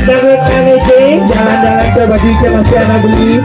Dangdut amazing. Jalan-jalan ke baju hijau masih anak beli.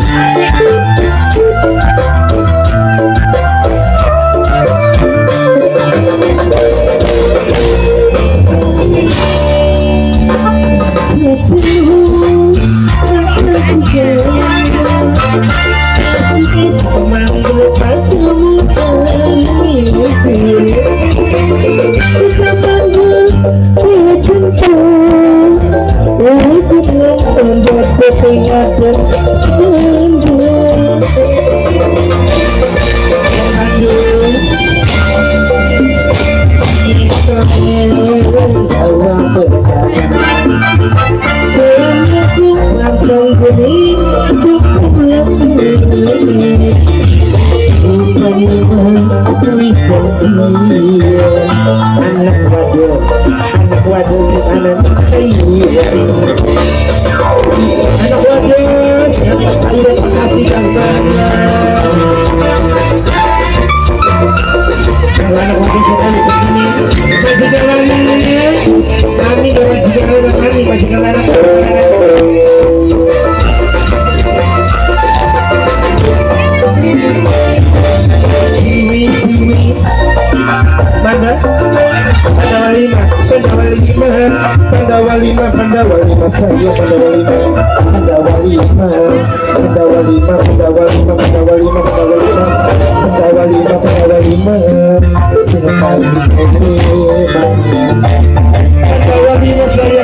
Anak wadon, anak iya. Anak wadon, terima kasih banyak. Anak wadon kita di sini. Majikan lagi, kami dari majikan kami majikan anak. Siwi siwi mana? Pandawa lima, Pandawa lima, Pandawa lima, Pandawa lima, saya Pandawa lima, Pandawa lima, Pandawa lima, Pandawa lima, Pandawa lima, Pandawa lima, Pandawa lima, Pandawa lima, sini kami lima, Pandawa lima saya.